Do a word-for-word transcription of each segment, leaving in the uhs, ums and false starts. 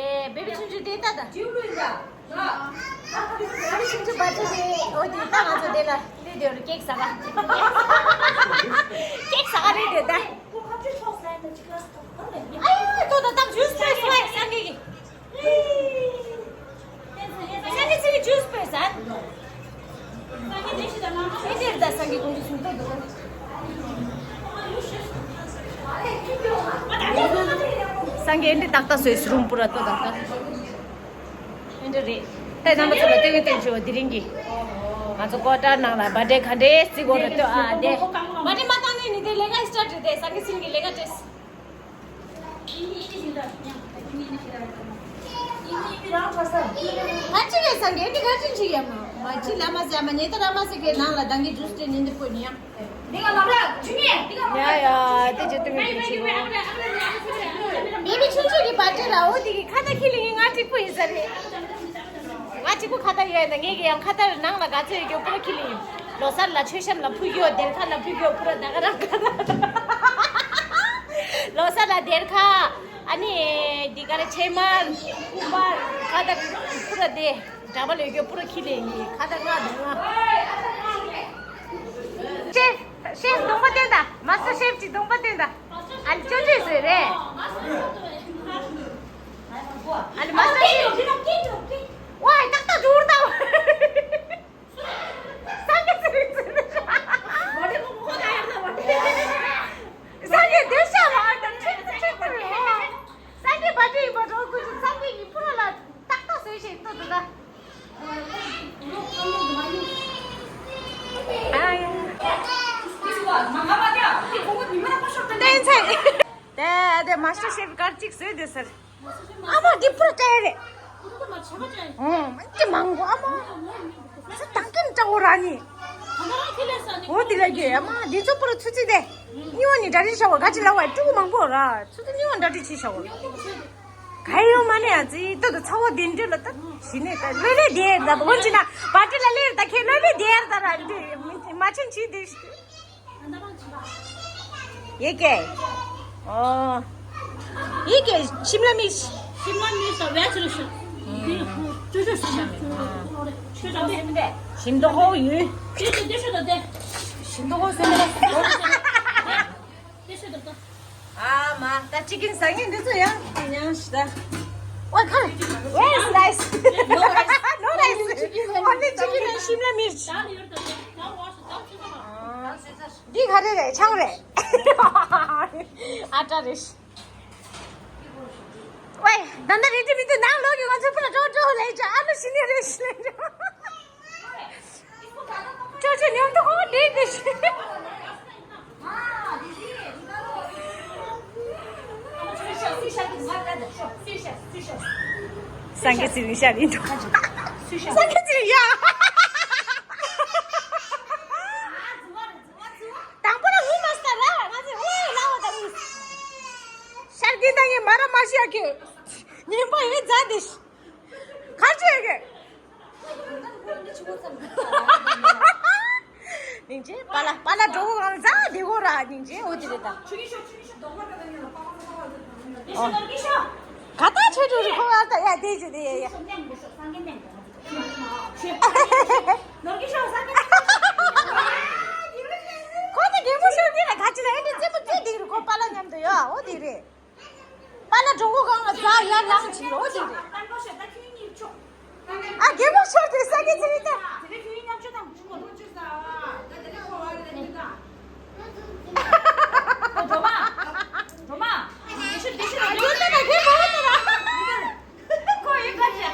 ཨེ། བེ་བི་ཆུང་ཆུང་དེ་ལྟ་ད། བེ་བི་ཆུང་ཆུང་བར་ཐི་ཌེ། འོ་དེ་ལྟ། ང་ཚོ་དེ་ལ་སླེབས་བསྡད་ཡོད་རེད། ཀེག་ཟ་ག། ཀེག་ཟ་ག་སླེབས་བསྡད་ད། ཨ་ཡ། ལྟོས་ད་ད། ཇུས་སྤྲད་སོང་ཨ། སངས་རྒྱས་ཀྱིས། སངས་རྒྱས་ཚེ་རིང་ཇུས་སྤྲད་ཟ། སངས་རྒྱས་ད། སངས་རྒྱས་དགོངས་རྒྱུ་གསུང་ཐུབ་འདུག་སངས་རྒྱས་འདི་ཏག་ཏག་བཟོས། སི་རུམ་པུ་ར་ལྟོས་ད་ད། འདི་རེད། ད་རྣམ་པ་ཚོ་ལ་སྟོན་གི་སྟོན་ཆོག་དེ་རིང་གི། ང་ཚོ་ཀོ་ཊར་ནང་ལ་བར་ཐི་ཌེ་ག་འདྲས་བརྩི་དགོས་རེད་ལྟོས་ཨ། དེ་བར་ཐི་ཌེ་མ་བཏང་ནས་ནི་དེ་ལས་ཀ་སི་ཊར་ཊི་རེད་དེ། སངས་རྒྱས་ཚེ་རིང་གི་ལས་ཀ་སྤྲད། ང་གཅིག་ཡོད། སངས་རྒྱས་འདི་ག་ཅིག་ཅིག་ཡ་མ་མ་ཅི་ལ་མ་ཟ་མ་ཉེ་ད་ར་མ་ཟེར་གི་ནང་ལ་ད་གི་ཇུས་དེ་ཉིན་འདི་ཕོ་ཉི་ཡ། ཡ་ཡ། དེ་ཅི་སྟོན་གི་ཅིག་བྱེད་གོ། བེ་བི་ཆུང་ཆུང་གི་བར་ཐི་ཌེ་ལ། འོ་དེ་གི་ཁ་ད་ཁྱི་ལི་ངི་ང་གཅིག་པོ་ཡིན་ས་རེད། ང་གཅིག་པོ་ཁ་ད་ཡོད་ན། ངེད་ཀྱི་ཡང་ཁ་ད་ནང་ལ་ག་ཚོད་ཡོད་རྒྱུ་པུ་ར་ཁྱི་ལི་ཡིན། ལོ་གསར་ལ་མཆོད་བཤམས་ལ་ཕུལ་རྒྱུ། སྡེར་ཁ་ལ་ཕུལ་རྒྱུ་པུ་ར་ད་ག་རང་ཁ་ད། ལོ་གསར་ལ་སྡེར་ཁ། ཨ་ནི་འདི་ག་རེ་ཕྱེ་མར་སྐུ་པར་ཁ་ད་པུ་ར་དེ། འདྲ་པར་ལས་རྒྱུ་པུ་ར་ཁྱི་ལི་ཡིན། ཁ་ད་ང་དང་ང་། ཤེཕ་ཤེཕ་གདོང་པ་སྟོན་ད། མ་སི་ཊར་ཤེཕ་གྱི་གདོང་པ་སྟོན་ད། ཨ་ལི་ཅོ་ཅོ་ཟེར་རེད། ཨ་ལི་མ་སི་ཊར་ཤེཕ། ཝའི་ཏག་ཏག་འགྲོ་རུ་ད། སངས་རྒྱས་ཚེ་རིང་ཚེ་རིང་། སངས་རྒྱས་དེ་ཤ་བ་དང་ཁྲིག་ཁྲིག་ཁྲིག་རེད། སངས་རྒྱས་བར་ཐི་ཌེ་ཡིན་པ་འགྲོ་དགོས་ཀྱི། སངས་རྒྱས་ཀྱི་པུ་ར་ལ་ཏག་ཏག་བཟོས་ཤིག་ལྟོས་ད་ད། ཨ་ཡ། བསྟན་ཚེ། དེ་དེ་མ་སི་ཊར་ཤེཕ་གར་གཅིག་བཟོས་དེ་ཟེར། ཨ་མ་འདི་པུ་ར་སྤྲད་རེད། ཨོ་འདི་མང་པོ་ཨ་མ། ས་དང་ཀིན་ཀྲ་འོ་ར་ནི། འོ་འདི་ལ་རྒྱུ་ཨ་མ་འདི་ཚོ་པུ་ར་ཚུ་ཚི་དེ། ཉི་ཝ་ནི་འདྲ་རི་ཤ་བ་ག་ཅི་ལ་བ་ཀྲུ་གུ་མང་པོ་ར་ཚུ་ཚི་ཉི་ཝ་འདྲ་རི་ཆི་ཤ་བ། ག་ཡོ་མ་ནི་ཨ་ཙི་ཏོ་ཏོ་ཚ་བ་དེ་འདྲ་ལ་ད་ཞི་ནི་ད་ལོས་ལོས་དེ་ད་འོན་ཅི་ན་བར་ཐི་ཌེ་ལ་ལེར་ད་ཁེ་ལོས་ལོས་དེ་ད་ར་འདི་མ་ཆེན་ཆི་དེ། ये क्या है? ओ, ये क्या है? शिमला मिर्च। शिमला मिर्च तो वेज रेसिपी। हाँ। हाँ। शिमला हो ये। शिमला हो से। 아, 마, 다 치킨 상인 데서 야, 그냥 시다. What kind? Where is rice? No rice. No rice. Only chicken and Shimla mirch. 아. 네 가래래, 창래. 아따, རེད། ཝེ། ད་ལྟ་རེད་དེ་མི་འདུག་ནང་ལོག་གི་ང་ཚོ་ཕུ་ལ་ཀྲོ་ཀྲོ་ལས་ཅོ་ཨ་མ་ཤི་ནི་རེད་ཤི་ལས་ཅོ། ཅོ་ཅོ་ཉོམ་ཐོག་ཧོ་དེ་དེ་ཤི། སངས་རྒྱས་ཚེ་རིང་ཤར་ཡིན་འགྲོ། སངས་རྒྱས་ཚེ་རིང་ཡ། དང་པོ་ལ་ངུ་མ་སྟ་ར་ང་ཚོས་ཨེ་ལ་བ་དང་ངུ། ཤར་གྱི་དང་ངས་མ་ར་མ་ཤི་ཡ་ཁྱོད། ཉིན་པ་ཡོད་མཛའ་དེ་ཤི། གར་ཆོད་ཡོད་གི། སྙིང་རྗེ། པ་ལ་པ་ལ་འགྲོ་གོ་གང་ཟ་དེ་གོ་ར་སྙིང་རྗེ། འོ་དེ་རེད་ད། ཨོ། ག་ད་ཆོས་འགྲོ་རི་ཁོ་ཨ་ད་ཡ་དེ་ཅི་དེ་ཡ་ཡ། ཁོ་ད་རྒན་པོ་ཤོར་གི་ལ་ག་ཅི་ལ་ཨེ་འདྲ་རྩེད་མོ་རྩེ་དེ་རི་ཁོ་པ་ལ་མཉམ་དུ་ཡ་འོ་དེ་རེད། པ་ལ་གྲོགས་པོ་གང་ལ་ཛ་ཡར་ལངས་ཕྱིན་ལོ་ཟེར་རེད། ཨ་རྒན་མོ་ཤོར་དེ་ས་གི་ཚི་རི་ད། ཨ་རྒན་ད་ན་རྒན་མོ་ད་ན། ཁོ་ཡིན་པ་ཅི།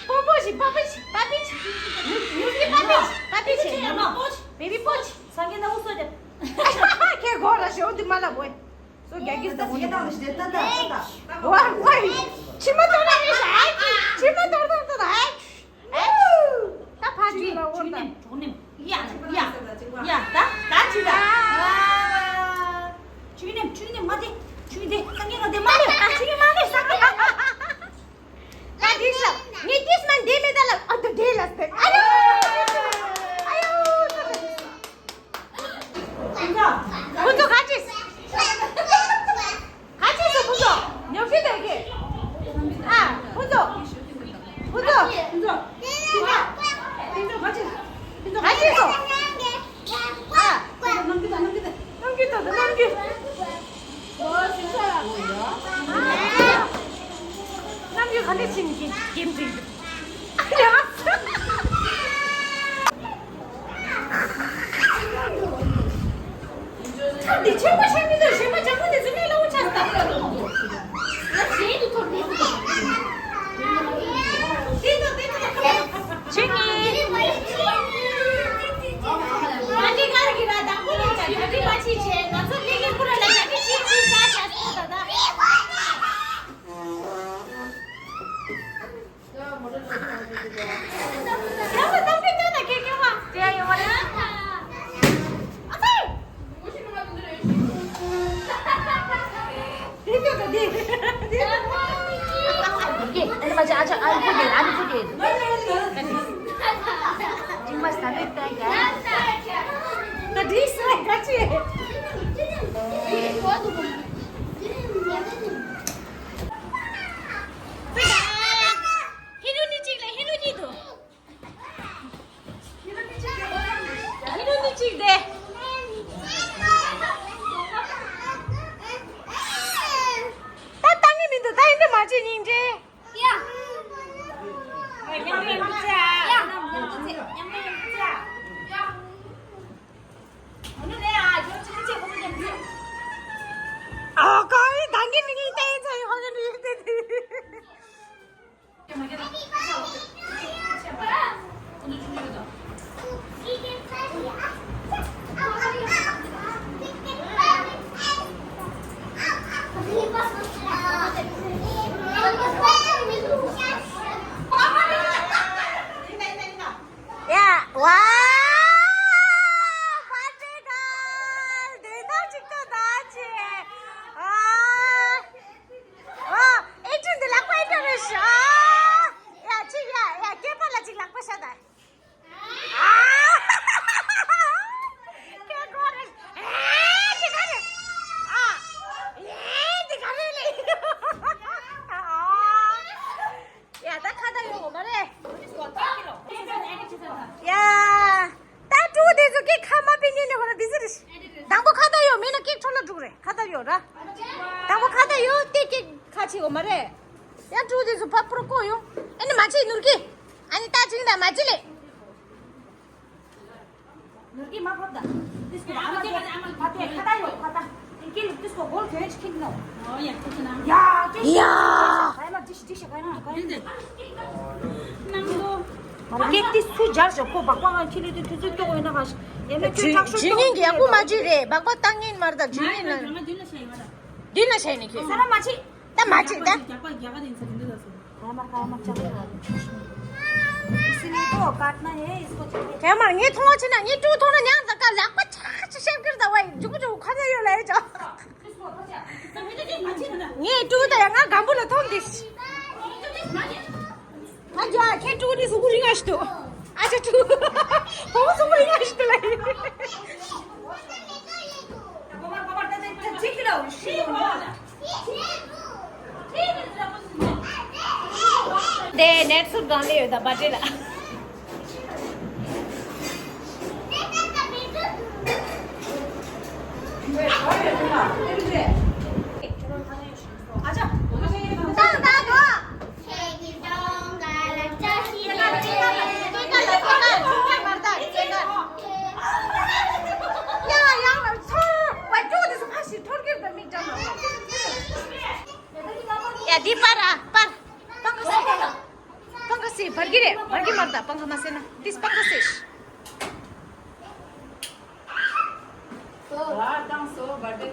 པོ་པོ་ཞིག་པ་པི་ཞིག་པ་པི་ཞིག་ནུ་ནུ་གི་པ་པི་ཞིག་པ་པི་ཞིག་ཡང་ན་པོ་ཞིག་བེ་བི་པོ་ཞིག་སང་གེ་ན་ཨུ་སོ་ཏེ། ཁྱེད་སྒོ་ར་ཞོ་འདི་མ་ལ་བོས། སོ་རྒྱ་གིས་ད་འོ་ནི་མ་ལ། ཝ་ཝ། ཕྱི་མ་ཏོ་ན་མི་ཤ་ཨེ། ཕྱི་མ་ཏོ་ཏོ་ཏོ་ཨེ། ཨེ། ད་ཕ་ཅི་ལ་འོ་ད། ཡ་ཡ་ཡ་ད་ད་ཅི་ད། ཨ། ཆུ་ནེམ་ཆུ་ནེམ་མ་དེ་ཆུ་དེ་སང་གེ་ང་དེ་མ་ལེ་ཨ་ཆུ་མ་ལེ་སང་གེ། ད་དེ་ས་ངས་དེ་སྨན་དེ་མེད་ད་ལ་ཨ་དུ་དེ་ལ་སྟེ་ཨ་ཡོ་ཨ་ཡོ། ཁོ་ཚོ་ག་ཅི། ག་ཅི་སོ་ཁོ་ཚོ། ལས་ཕྱིན་གྱི་རྒྱན་འདྲེས་འདུག་ཨ་ཡ། ཚ་འདི་ཆེན་པོ་ཆེན་མི་འདུག་གཞན་པ་ཆེན་པོ་དེ་ཚོ་ངས་ལ་འུ་ཆ་ད། ང་ཞེ་དུ་ཐོར་མི་འདུག་ཆེ་ངེ། ང་འདི་གར་གི་ར་དང་པོ་ལས་ཀ་ག་འདྲི་མ་བྱེད་ཆེ་ང་ཚོ་ལས་ཀའི་ཁུ་ར་ལ་ཡ་གི་ཅིག་ཅིག་ཤ་ཤ་སོ་ད་ད། ཧི་རུ་ནི་གཅིག་ལ་ཧི་རུ་གཉིས་འདུག་ཧི་རུ་ནི་གཅིག་དེ། ད་ལྟ་ངའི་མི་འདུག་ད་ཡིན་འདྲ་མ་བྱེད་སྙིང་རྗེ། ཡ། ཡ། ཡ། ཡ། ཨ་ཀའི་ད་གིན་ནི་ངའི་ཏའི་ཚའི་ཧོ་གན་རིག་ཏེ་དེ། ཡ། ཝའོ། བར་ཐི་ཌེ་གརལ། དེ་འདྲ་ཅིག་ཏུ་ད་ཅི། ཨ། ཨ། ཨེ་ཅི་འདི་ལག་པ་ཨེ་འདྲ་རེད་ཤག་ཨ། ཡ་ཅི་ཡ་ཡ་སྐེད་པ་ལ་ཅིག་ལག་པ་ཤ་ད། ཨ། སྐེད་པ་རེད། ཨེ་འདི་ག་རེད། ཨ། ཨེ་འདི་ག་རེད་ལེ། ཨ། ཡ་ད་ཁ་བརྡ་ཡོད་གོ་མ་རེད། ཡ། ད་ཕྲུ་གུ་དེ་ཚོ་ཀེག་ཁ་མ་ཕྱེ་ནས་ནས་ཧོ་ན་བི་ཟི་རེད། དང་པོ་ཁ་བརྡ་ཡོད་མེད་ན་ཀེག་འཕྲོ་བརླག་འགྲོ་གི་རེད། ཁ་བརྡ་ཡོད་ར། དང་པོ་ཁ་བརྡ་ཡོད་དེ་ཀེག་ཁ་ཕྱེ་གོ་མ་རེད། ཡ་ཕྲུ་གུ་དེ་ཚོ་ཕ་ཕྲུ་གུ་ཡོང་། ཨ་ནི་མ་བྱེད་ནོར་གི། ཨ་ནི་ད་ཅིང་ད་མ་བྱེད་ལེ། ནོར་གི་མ་ཕབ་ད། དེ་སྐོར་ཨ་མ་ཁ་བརྡ་ཡོད་ཁ་བརྡ། ཀེག་ལ་དེ་སྐོར་གོལ་གྱོན་ཅི་ཁེག་ནོ། ཨོ་ཡ་ཁེག་ན། ཡ་ཀེག་ཡ། ག་ཡ་མ་ཅི་ཤི་ཅི་ཤི་ག་ཡ་མ་ག་ཡ། ནང་དུ། མ་ར་ཀེག་དེ་སུ་སྦྱར་ཞོག་ཁོ་སྦག་སྦག་ང་ཁྱི་ལུས་དེ་དུས་ཚོད་ལྟོགས་འོས་ན་ག་ཤི། ཡ་མེད་ཁྱོད་ཇུ་ཇུ་ཉིན་གྱི་ཡག་པོ་མ་བྱེད་རེད། སྦག་སྦག་བཏང་ཉིན་མ་རེད་ད་ཇུ་ཉིན་ན། མ་ཡ་མ་དུས་ལ་ཤ་ཡ་མ་ད། འདི་ན་བྱས་ནས་ཁྱོད། ས་ར་མ་ཆི། ད་མ་ཆི་ད། རྒྱག་པ་རྒྱག་པ་དེ་ཚོ་འདི་འདྲ་སོ། ཁ་མ་ཁ་མ་ཆག་ཡོད། इसलिए तो काटना है इसको चाहिए। ཁྱེད་མར་ངས་མཐོང་བ་ཆེ་ན་ངས་ཀྲུ་མཐོང་ན་ཉང་ཙག་ཀ་ལག་པ་ཆག་ཆག་ཤེབ་ཀིར་ད་བའི་འཇུག་འཇུག་ཁ་ཚ་ཡོད་ལ་ཡོད་ཅག་ངས་ཀྲུ་ད་ཡང་ང་སྒམ་པོ་ལ་མཐོང་དེ། ཨ་ཅག་ཁྱེད་ཀྲུ་ནི་སུ་གུ་རིང་ཨ་ཤི་ཏོ། ཨ་ཅག་ཀྲུ། བུ་མོ་སུ་གུ་རིང་ཨ་ཤི་ཏོ་ལ་ཡིན། དེ་ནེ་ཚུར་སྒང་ལ་ཡོད་ད་བ་ཏྲེ་ལ། ཡ་འདི་པར་ཨ་པར། སྤང་ཁ་སེ། སྤང་ཁ་སེ་བར་གི་རེད། བར་གི་མར་ད་སྤང་ཁ་མ་སེ་ན་འདི་སྤང་ཁ་སེ།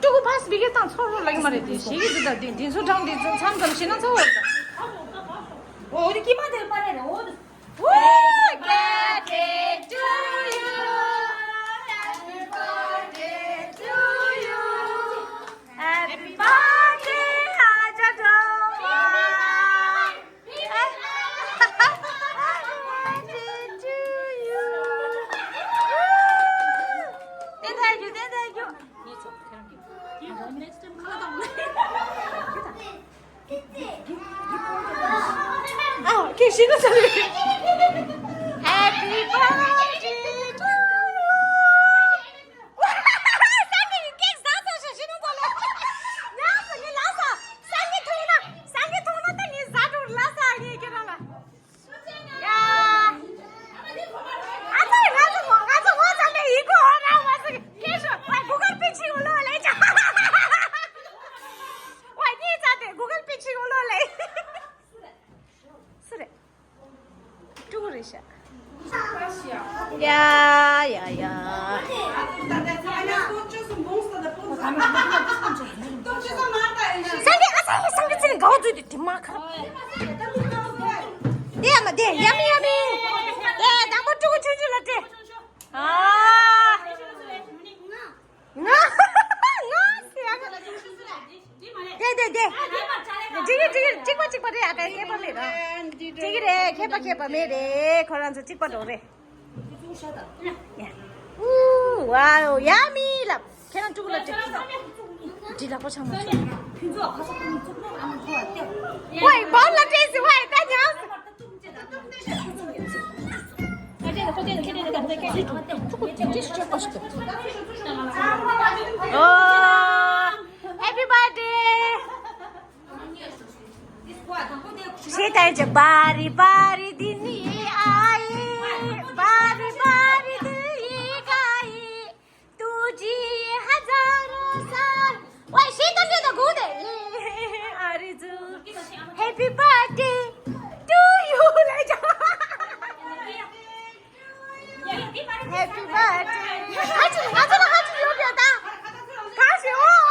ཀྲུ་གུ་ཕ་སི་བི་གེ་དང་ཚོར་རོ་ལག་མ་རེད་དེ་ཞེ་གི་འདི་ད་འདི་འདི་ཚོ་གྲངས་འདི་ཚོ་མཚམས་ཙམ་ཞེ་ན་ཚོ་འོ་ད། འོ་འདི་ཀི་མ་དེ་པར་རེད་འོ། Happy birthday to you. Happy birthday to you. Happy birthday, Aja Dongma. Happy birthday to you. ཏན་ཏན་རྒྱུ། ཏན་ཏན་རྒྱུ། ཨ། ཁྱེད་ཤི་ན་ཚར་རེད། Happy birthday to you. སང་ཉིན་ཀེག་ཟ་ས་ཤ་ཤི་ན་ཚར་ལ། ཉག་ས་ངས་ལ་ས། སང་ཉིན་ཐོང་ན། སང་ཉིན་ཐོང་ན་ད་ངས་ཟ་འགྲོ་ལ་ས། ཡ་ཡ་ཡ། སངས་རྒྱས་ཨ་སངས་རྒྱས་སངས་རྒྱས་ཚེ་རིང་དགའ་བོ་བཟོས་ཏེ་དྲི་མ་ཁ། དེ་ཡ་མ་དེ་ཡ་མི་ཡ་མི། དེ་དང་པོ་ཕྲུ་གུ་ཆུང་ཆུང་ལ་སྤྲད། ཨ། ང་ང་ཟེར་ཡ། དེ་དེ་དེ། འགྲིག་གི་འགྲིག་གི་གཅིག་པ་གཅིག་པ་རེད། ཨ་ཀའི་མཁས་པ་མེད་ར། འགྲིག་གི་རེད། མཁས་པ་མཁས་པ་མེད་རེད། ཁོ་རང་ཚོ་གཅིག་པ་འགྲོ་རེད། ཡ། ཨུ་ཝའོ་ཡ་མི་ལབ། ཁྱེད་རང་ཕྲུ་གུ་ལ་སྤྲད། འདི་ལག་པ་འཆང་མ་ཆོག་ཝའི་བོ་ལ་སྤྲད་ཟེར་ཝའི་ད་ཉག་ཟེར། ཨོ། Happy birthday. ཞེས་ད་ཅི། བ་རི་བ་རི་འདི་ནི་ཨའི། བ་རི་བ་རི་འདི་ཡི་ག་ཡི། ཏུ་ཇི་ཧ་ཛ་རོ་ས། ཝའི་ཞེས་ད་ཅི་ད་གོ་དེ། ཨ་རི་ཛུ། Happy birthday to you ལ་ཅི། Happy birthday. ཧ་ཅི་ང་ཚོ་ལ་ཧ་ཅི་ཡོད་ཡོད་ད། ག་ཞིག་ཨོ།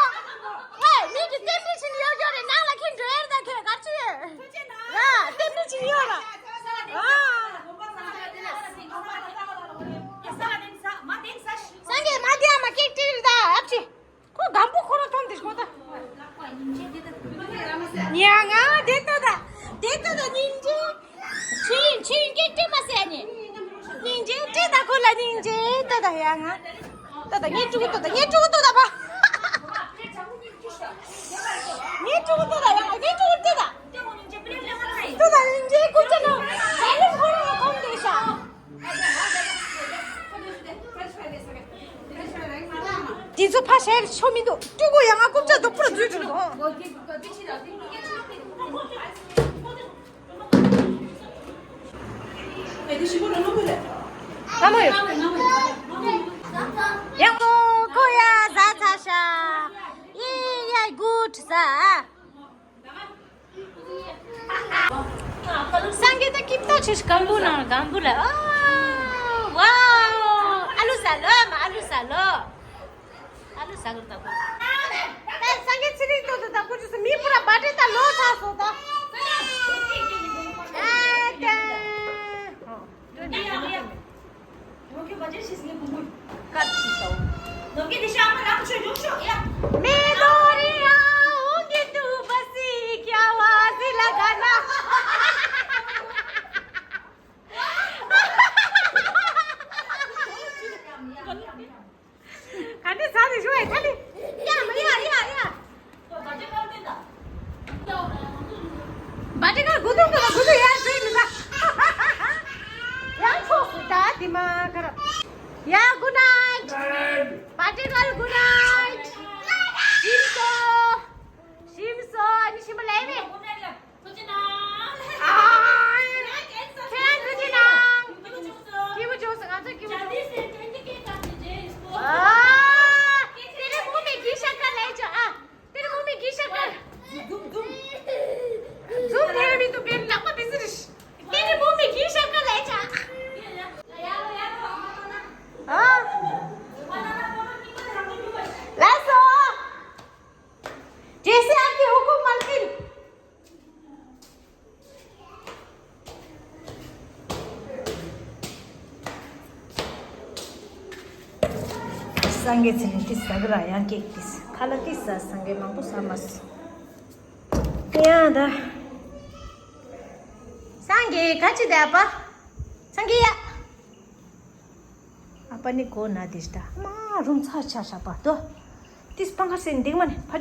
ཨེ་མི་གི་རྟེན་འབྲེལ་ཕྱིན་ཡོད་ཡོད་རེད། ནང་ལ་ཁྱེད་འགྲོ་ཡར་ད་ཁྱེད་ག་ཅི་ཡོད། ར་རྟེན་འབྲེལ་ཕྱིན་ཡོད་ར། ཨ། སངས་རྒྱས་མ་དེ་ཨ་མ་ཀེག་ཏིར་ད་ཨབ་ཆི། ཁོ་སྒམ་པོ་ཁོ་རང་མཐོང་དེ་ཁོ་ད། ཉ་ང་དེ་ལྟ་ད། དེ་ལྟ་ད་སྙིང་རྗེ། ཆུ་ཡིན་ཆུ་ཡིན་སྐད་སྤྲད་མ་ཟེར་ནི། སྙིང་རྗེ་སྤྲད་ད་ཁོ་ལ་སྙིང་རྗེ་ལྟ་ད་ཡ་ང་། ལྟ་ད་ངའི་ཕྲུ་གུ་ལྟ་ད་ངའི་ཕྲུ་གུ་ལྟ་ད་པ། ངའི་ཕྲུ་གུ་ལྟ་ད་ཡ་ང་ངའི་ཕྲུ་གུ་ལྟ་ད། ལྟ་ད་སྙིང་རྗེ་སྐུ་ཅི་ནོ། ད་ལེ་ཁོ་རང་ལ་མཐོང་དེ་ཤ། འདི་ཚོ་ཕ་ཞལ་ཤོ་མི་འདུག་ཕྲུ་གུ་ཡང་ང་རྐུབ་ཀྱག་རྡོག་པོར་འཛུལ་འགྲོ་འདུག་ལྷ་མོ་ཡོད། ཡང་ཁོ་ཁོ་ཡ་ཟ་ཚ་ཤ། ཡེ་ཡ་གུད་ཟ། སངས་རྒྱས་ད་ཀིབ་ཏོ་ཆེ་སྐམ་པོ་ནང་སྐམ་པོ་ལ། ཨོ། ཝའོ། ཨ་ལུ་ཟ་ལོ་མ་ཨ་ལུ་ཟ་ལོ། ཨ་ལུ་ཟ་གུར་ད་གུར། ད་སངས་རྒྱས་ཚེ་རིང་ཏོ་ཏོ་ད་གུར་ཅུ་སུ་མི་པུ་ར་བ་ཏྲེ་ད་ལོ་ཚ་སོ་ད། ཨ་ད། ཀར་ཆི་སོ། ནོ་ཀི་དི་ཤ་མ་རང་ཆོས་འཇུག་ཤོག་ཡ། མེ་དོ་རི་ཡ་འོ་གི་ཏུ་བ་སི་ཀྱ་བ་སི་ལ་ག་ན། ག་འདྲ་ཟ་རེ་ཞུ་ཨེ་ཐ་ལི། ཡ་མ་ཡ་ཡ་ཡ། བ་ཏི་ཀ་གུ་དུ་གུ་དུ་གུ་དུ་ཡ་ཟེར་མི་ད། ཡ་ཚོགས་སུ་ད་དི་མ་ཁ་ར། ཡ་good night. བ་ཏི་ཀ་good night. ཤིམ་སོ། ཤིམ་སོ་ཨ་ནི་ཤིམ་ལེ་མི། ཨ། ཁྱེད་རང་ཐུགས་རྗེ་གནང་། སྐྱིད་པོ་བྱུང་སོང་། ང་ཚོ་སྐྱིད་པོ་བྱུང་། ཨ། དེ་རིང་མུ་མེ་གི་ཤ་ཀ་ལས་ཅོ་ཨ། དེ་རིང་མུ་མེ་གི་ཤ་ཀ། འཛུམ་དེ་མི་འདུག་དེ་ལག་པ་བི་ཟི་རིཤ། དེ་རིང་མུ་མེ་གི་ཤ་ཀ་ལས་ཅོ་ཨ། ཨ། ལགས་སོ། ཏྲེ་སི་ཨ་ཀི་ཧུ་ཀུམ་མ་ལ་ཕིན། སངས་རྒྱས་ཚེ་རིང་ཏི་ཟ་གི་ར་ཡང་ཀེག་ཏི་ཁ་ལ་ཏི་ཟ། སངས་རྒྱས་མང་པོ་ཟ་མ་སོང་ཡང་ད། སངས་རྒྱས་ག་ཅི་དེ་ཨ་པ། སངས་རྒྱས་ཡ། ཨ་པ་ནི་གོ་ན་དེ་ཤ་ད་མ་རུམ་ཚ་ཆ་ཤ་པ་དོ། ཏི་སྤང་ཁ་སེ་འདེགས་མ་ནི་ཕ།